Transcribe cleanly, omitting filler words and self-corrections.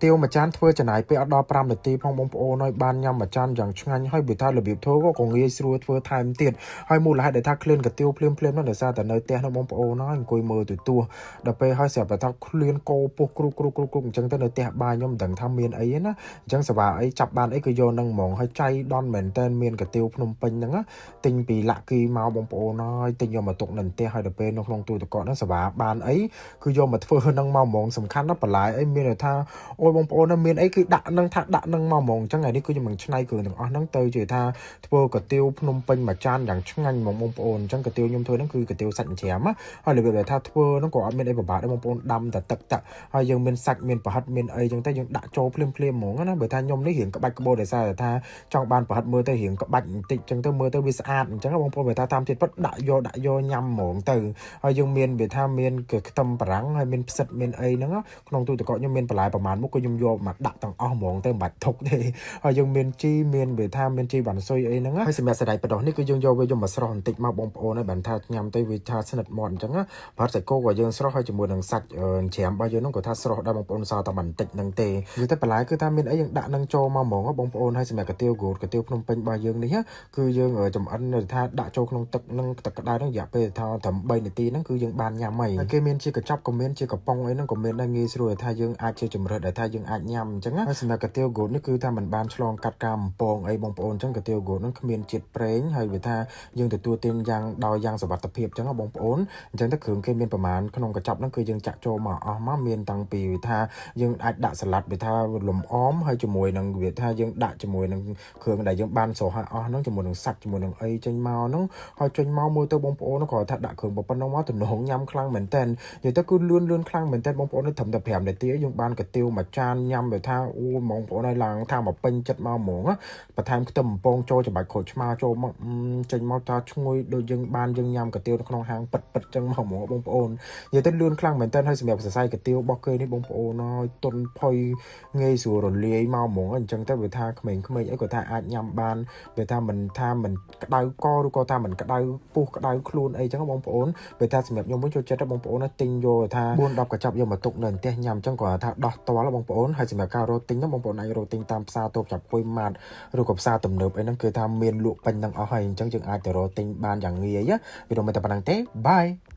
ទៀវមួយចានធ្វើចំណាយពេលអត់ដល់5នាទីផងបងប្អូនហើយបានញ៉ាំមួយចានយ៉ាងឆ្ងាញ់ហើយបើថារបៀបធ្វើក៏ងាយស្រួលធ្វើថែមទៀតហើយមូលហេតុដែលថាក្លៀនកាទៀវភ្លាមភ្លាមនោះដោយសារតែនៅផ្ទះនោះបងប្អូនហើយអង្គុយមើលទូទស្សន៍ដល់ពេលហើយស្រាប់តែថាក្លៀនកោពោះគ្រូគ្រូគ្រូគ្រូអញ្ចឹងទៅនៅផ្ទះបាយខ្ញុំមិនដឹងថាមានអីណាអញ្ចឹងសេវាអីចាប់បានអីគឺយកនឹងហ្មងហើយចៃដន្យមែនតើមានកាទៀវភ្នំពេញហ្នឹងទិញពីលាក់គីមកបងប្អូនហើយទិញយកមកទុកនៅផ្ទះហើយដល់ពេលនៅក្នុងទូទឹកកកហ្នឹងសេវាបានអីគឺយកមកធ្វើនឹងមកហ្មងសំខាន់ណាស់បន្លែអីមានន័យថាអូយបងប្អូនមានអីគឺដាក់នឹងថាដាក់នឹងមកហ្មងអញ្ចឹងថ្ងៃនេះគឺខ្ញុំនឹងឆ្នៃគ្រឿងទាំងអស់ហ្នឹងទៅជាថាធ្វើកាទៀវភ្នំពេញមួយចានយ៉ាងឆ្ងាញ់ហ្មងបងប្អូនអញ្ចឹងកាទៀវខ្ញុំធ្វើហ្នឹងគឺកាទៀវសាច់ច្រាមហើយរបៀបដែលថាធ្វើហ្នឹងក៏អត់មានអីពិបាកដែរបងប្អូនដាំតែទឹកទឹកហើយយើងមានសាច់មានប្រហិតមានអីចឹងទៅយើងដាក់ចូលភ្លាមភ្លាមហ្មងណាបើថាខ្ញុំនេះរៀងក្បាច់ក្បូរដោយសារតែថាចង់បានប្រហិតមើលទៅរៀងក្បាច់បន្តិចចឹងទៅមើលទៅវាស្អាតអញ្ចឹងបងប្អូនបើថាតាមទៀតពិតដាក់យកដាក់យកញ៉ាំហ្មងទៅហើយយើងមានវាថាមានគេខ្ទឹមបារាំងហើយមានផ្សិតមានអីហ្នឹងក្នុងទូទឹកកកខ្ញុំមានបន្លែប្រហែលមុខក៏ខ្ញុំយកមកដាក់ទាំងអស់ហ្មងទៅមិនបាច់ធុកទេហើយយើងមានជីមានវាថាមានជីវ៉ាន់ស៊ុយអីហ្នឹងហើយសម្រាប់សណ្តែកបណ្ដុះនេះគឺយើងយកវាយកមកស្រស់បន្តិចមកបងប្អូនហើយបានថាញ៉ាំទៅវាថាស្និទ្ធមាត់អញ្ចឹងប្រហិតសាច់គោក៏យើងស្រស់ហើយជាមួយនឹងសាច់ច្រាមរបស់យើងហ្នឹងក៏ថាស្រស់ដែរបងប្អូនសល់តែបន្តិចហ្នឹងទេនិយាយទៅបន្លែគឺថាមានអីយើងដាក់នឹងចូលមកហ្មងបងប្អូនហើយសម្រាប់កាទៀវហ្គោតកាទៀវភ្នំពេញរបស់យើងនេះគឺយើងចំអិនថាដាក់ចូលក្នុងទឹកនឹងទឹកក្តៅហ្នឹងរយៈពេលថាត្រឹម3នាទីហ្នឹងគឺយើងបានញ៉ាំហើយគេមានជាកញ្ចប់ក៏មានជាកំប៉ុងអីហ្នឹងក៏មានដែរងាយស្រួលថាយើងអាចជាជំរើសដែលថាយើងអាចញ៉ាំអញ្ចឹងហើយសម្រាប់កាទៀវហ្គោតនេះគឺថាมันបានឆ្លងកាត់ការបំពងអីបងប្អូនអញ្ចឹងកាទៀវហ្គោតហ្នឹងគ្មានជាតិប្រេងហើយវាថាយើងទទួលទានយ៉ាងដោយយ៉ាងសុវត្ថិភាពអញ្ចឹងបងប្អូនអញ្ចឹងទៅគ្រឿងគេមានប្រមាណក្នុងកញ្ចប់ហ្នឹងគឺយើងចាក់ចូលមកអស់មកមានតាំងពីវាថាយើងអាចដាក់សាឡាត់វាថាលំអមហើយជាមួយនឹងវាថាយើងដាក់ជាមួយនឹងគ្រឿងដែលយើងបានស្រស់ឲ្យអស់ហ្នឹងជាមួយនឹងសាច់ជាមួយនឹងអីចេញមកហ្នឹងហើយចេញមកមើលទៅបងប្អូនគ្រាន់ថាដាក់គ្រឿងប៉ុណ្ណឹងមកទំនងញ៉ាំខ្លាំងមែនតើនិយាយទៅគឺលឿនលឿនខ្លាំងមែនតើបងប្អូនត្រឹមតែ5នាទីយើងបានកាទៀវមួយចានញ៉ាំវាថាអូបងប្អូនឲ្យឡើងថាមកពេញចិត្តមកហ្មងបន្ថែមខ្ទឹមបំពងចូលច្បាច់ក្រូចឆ្មាចូលមកចេញមកថាឈ្ងុយដូចយើងបានយើងញ៉ាំកាទៀវនៅក្នុងហាងពិតពិតចឹងមកហ្មងបងប្អូននិយាយទៅលឿនខ្លាំងមែនតើហើយសម្រាប់សរសៃកាទៀវរបស់គេនេះបងប្អូនហើយទុនផុយងាយស្រួលរលាយមកហ្មងអញ្ចឹងទៅវាថាក្មេងៗអីក៏ថាអាចញ៉ាំបានវាថាមិនថាមិនក្តៅកឬក៏ថាមិនក្តៅពោះក្តៅខ្លួនអីចឹងបងប្អូនវាថាសម្រាប់ខ្ញុំវិញចូលចិត្តបងប្អូនទិញយកថា4 10កញ្ចប់យកមកទុកនៅផ្ទះញ៉ាំចឹងគាត់ថាដោះតល់បងប្អូនហើយសម្រាប់ការរកទិញហ្នឹងបងប្អូនអាចរកទិញតាមផ្សារតូបចាប់គុយម៉ាតឬក៏ផ្សារទំនើបអីហ្នឹងគឺថាមានលក់ពេញហ្នឹងអស់ហើយអញ្ចឹងយើងអាចទៅរកទិញបានយ៉ាងងាយវីដេអូមិនតែប៉ុណ្្នឹងទេ bye.